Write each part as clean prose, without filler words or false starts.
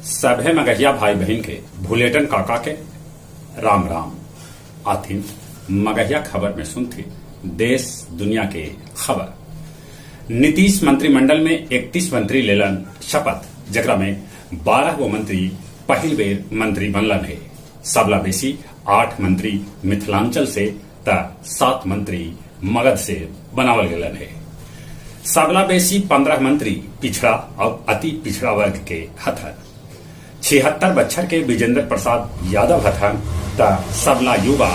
सभे मगहिया भाई बहिन के भुलेटन काका के राम राम। आथिन मगहिया खबर में सुनथी देश दुनिया के खबर। नीतीश मंत्रिमंडल में 31 मंत्री लेलन शपथ, जेकरा में 12 गो मंत्री पहिल बेर मंत्री बनलन हे। सबला बेसी 8 मंत्री मिथिलांचल से त 7 मंत्री मगध से बनावल गेलन हे। सबला बेसी 15 मंत्री पिछड़ा और अति पिछड़ा वर्ग के हथन। 76 बच्छर के विजेंद्र प्रसाद यादव हथन त सबला युवा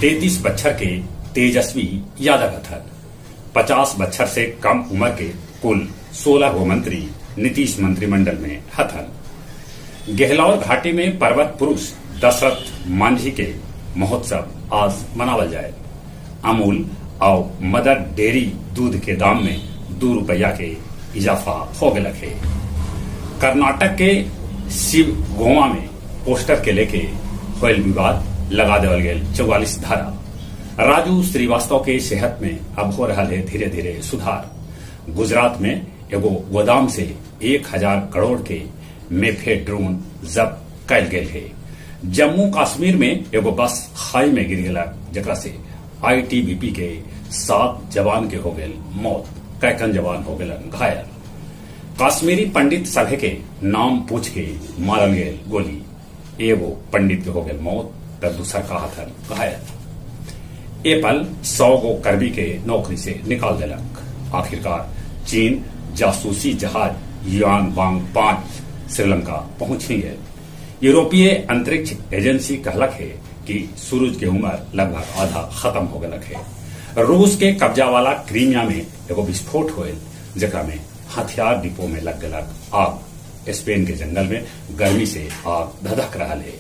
33 बच्छर के तेजस्वी यादव हथन। 50 बच्छर से कम उम्र के कुल 16 गो मंत्री नीतीश मंत्रिमंडल में हथन। गहलौर घाटी में पर्वत पुरुष दशरथ मांझी के महोत्सव आज मनावल जाए। अमूल और मदर डेयरी दूध के दाम में 2 रुपया के इजाफा हो गया है। कर्नाटक के शिव गोवा में पोस्टर के लेके होयल विवाद, लगा देवल गेल 44 धारा। राजू श्रीवास्तव के सेहत में अब हो रहा है धीरे धीरे सुधार। गुजरात में एगो गोदाम से 1000 करोड़ के मेफेड्रोन जब्त कैल गेल है। जम्मू कश्मीर में एगो बस खाई में गिर गेला, जकरा से आईटीबीपी के 7 जवान के हो गेल मौत, कैकन जवान हो गेलन घायल। कश्मीरी पंडित सभे के नाम पूछ के मारल गेल गोली, एगो पंडित के हो गेल मौत त दूसर का हथन घायल। एप्पल 100 गो कर्मी के नौकरी से निकाल देलक। आखिरकार चीन जासूसी जहाज युआन वांग 5 श्रीलंका पहुंच ही गए। यूरोपीय अंतरिक्ष एजेंसी कहलक है कि सूरज के उम्र लगभग आधा खत्म हो गलक है। रूस के कब्जा वाला क्रीमिया में एगो विस्फोट होयल, जकरा में हथियार डिपो में लग गलक आग। स्पेन के जंगल में गर्मी से आग धधक रहा है।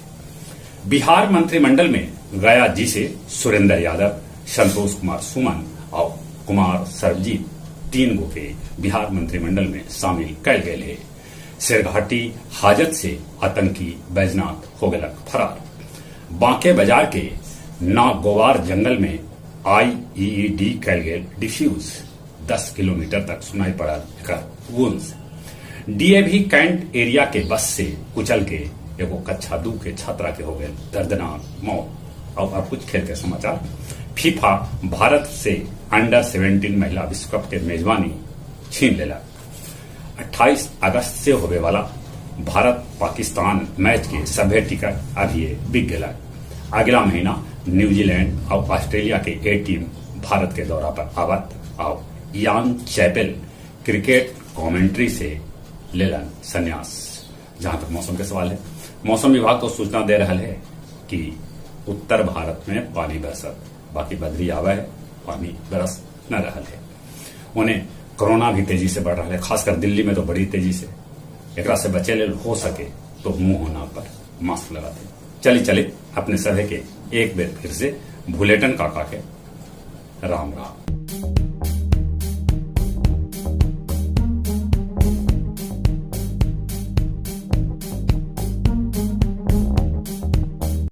बिहार मंत्रिमंडल में गया जी से सुरेंद्र यादव, संतोष कुमार सुमन और कुमार सरबजीत 3 गो के बिहार मंत्रिमंडल में शामिल कैल गए है। शेरघाटी हाजत से आतंकी बैजनाथ हो गलक फरार। बांके बाजार के नागोवार जंगल में आईईडी कैल गेल डिफ्यूज, 10 किलोमीटर तक सुनाई पड़ा एकर गूंज। डीएवी कैंट एरिया के बस से कुचल के एगो कक्षा 2 के छात्रा के हो गए दर्दनाक मौत। और अब कुछ खेल के समाचार। फीफा भारत से अंडर 17 महिला विश्व कप के मेजबानी छीन लेला। 28 अगस्त से होवे वाला भारत पाकिस्तान मैच के सभे टिकट अभी बिक गया। अगला महीना न्यूजीलैंड और ऑस्ट्रेलिया के ए टीम भारत के दौरा पर आवत और इयान चैपेल क्रिकेट कमेंट्री से लेलन संन्यास। जहां तक मौसम के सवाल है, मौसम विभाग तो सूचना दे रहा है कि उत्तर भारत में पानी बरसत, बाकी बदरी आवा है, पानी बरस न रहा है। उन्हें कोरोना भी तेजी से बढ़ रहा है, खासकर दिल्ली में तो बड़ी तेजी से। एकरा से बचे ले हो सके तो मुंह होना पर मास्क लगाते। चली चले अपने सभे के एक बेर फिर से भुलेटन काका के राम राम।